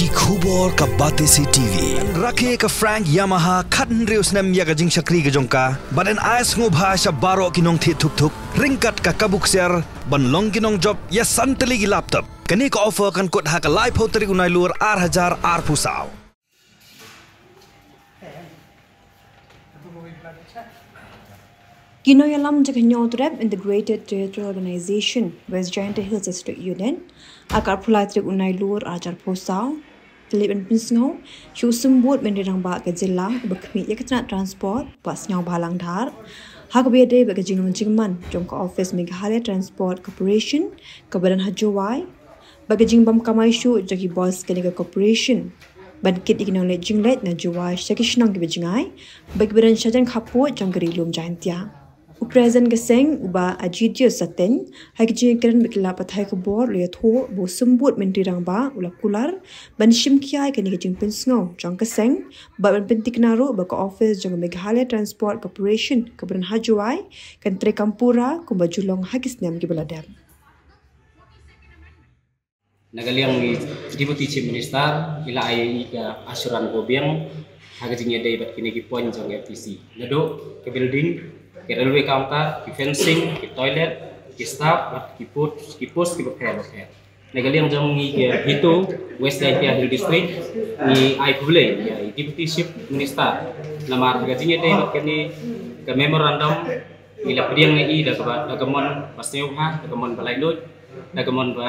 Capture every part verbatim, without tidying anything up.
Ki khubor ka Batesi T V. Rakhe ka Frank Yamaha khathynriew snem ïa ka jingshakri ka jong ka, bad yn ai sngewbha sha baroh ki nongthied thuk thuk ryngkat ka kabu ksiar ban long ki nongjop ïa san tylli ki laptop. Kane ka offer kan kut ha ka laiphew tarik u Nailur ar hajar arphew saw. Ki nongïalam jong ka Hynñiewtrep Integrated Territorial Organization, West Jaintia Hills District Unit, ha ka arphew lai tarik u Nailur ar hajar arphew saw, ki la leit ban pynsngew sha u Symbud Myntri Rangbah ka jylla uba khmih ïa ka tnat transport, Bah Sniawbhalang Dhar, ha kaba ïadei bad ka jinglong jingman jong ka office Meghalaya Transport Corporation kaba don ha Jowai, bad ka jingbym kamai shuh jong ki bus kane ka corporation ban kit ïa ki nongleit jingleit na Jowai sha ki shnong kiba jngai, bad kiba don shajan khappud jong ka Ri Lum Jaintia. U President ka seng, u Bah Agidius Saten, ha ka jingkren bad ki lad pathai khubor, u la ïathuh ba u Symbud Myntri Rangbah u la kular ban shim khia ïa kane ka jingpynsngew jong ka seng, bad ban pynthikna ruh ba ka office jong ka Meghalaya Transport Corporation kaba don ha Jowai kan treikam pura kumba ju long ha ki snem kiba la dep. Na ka liang i Deputy Chief Minister i la ai ïa i ka assurance ba biang ha ka jingïadei bad kine ki point jong M T C. Naduh ka building, ki railway counter, ki fencing, ki toilet, ki staff, bad ki post, ki post kiba pher bapher. Na ka liang jong ngi ka HITO, West Jaintia Hill District, ngi ai khublei ïa i Deputy Chief Minister namar ha ka jingïadei bad kane ka memorandum, i la pdiang ïa i da kaba, da ka mon ba sngewbha, da ka mon ba laitluid, da ka mon ba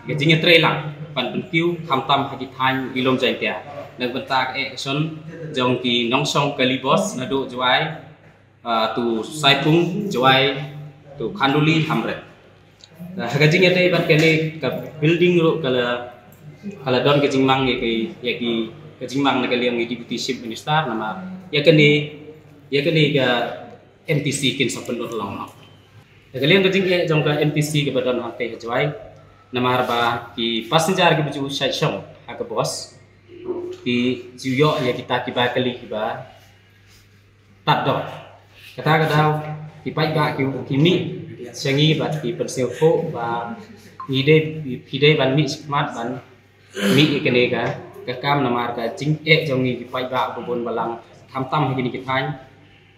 ka jingïatreilang ban pynkiew khamtam ha ki thaiñ Ri Lum Jaintia. Na ka bynta ka eh ka shon jong ki nongshong kali bus naduh Jowai, ah, to Saipung, Jowai to Khanduli, Hamren. Ah, ha ka jingïadei bad kane ka building ruh ka la, ka la don ka jingmang ïa ki, ïa ki, ka jingmang na ka liang i Deputy Chief Minister namar ïa kane, ïa kane ka M T C kin sa pynlut lang noh. Na ka liang ka jingeh jong ka M T C kaba don hangtei ha Jowai, namar ba ki passenger kiba ju shait shong ha ka bus ki ju ïoh ïa kita ki bai kali kiba tad dor. Kata ka daw ki paidbah ki, ki mih sha ngi bad ki pynsngewthuh ba ngi dei, phi dei ban mih shakhmat ban mih ïa kane ka, ka kam namar ka jingeh jong ngi ki paidbah ba bun balang khamtam ha kine ki thaiñ,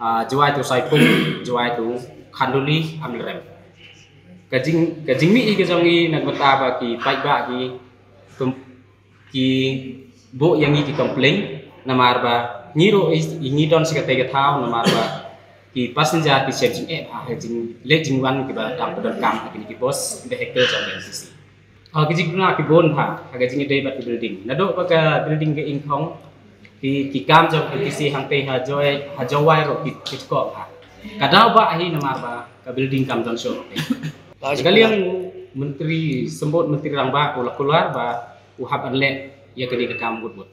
ah, Jowai to Saipung, Jowai to Khanduli, Amlarem. Ka jing, ka jingmih ïa ka jong ngi na ka bynta ba ki paidbah ki, ki buh ïa ngi ki complain namar ba ngi ruh i, i ngi don sha katei ka thaw namar ba ki passenger ki shem jingeh ha ka jingleit jingwan kiba dang pyndonkam ha kine ki bus vehicle jong ka M T C. Ha ka jingduna ki bun ha, ha ka jingïadei bad ki building. Naduh ba ka building ka ingkhong, ki, ki kam jong M T C hangtei ha Jowai, ha Jowai ruh ki, ki tkoh ha. Ka daw ba hi namar ba ka building kam don shuh. Ka liang Myntri, Symbud Myntri Rangbah u la kular ba u hap ban leh ïa kane ka kam bud bud.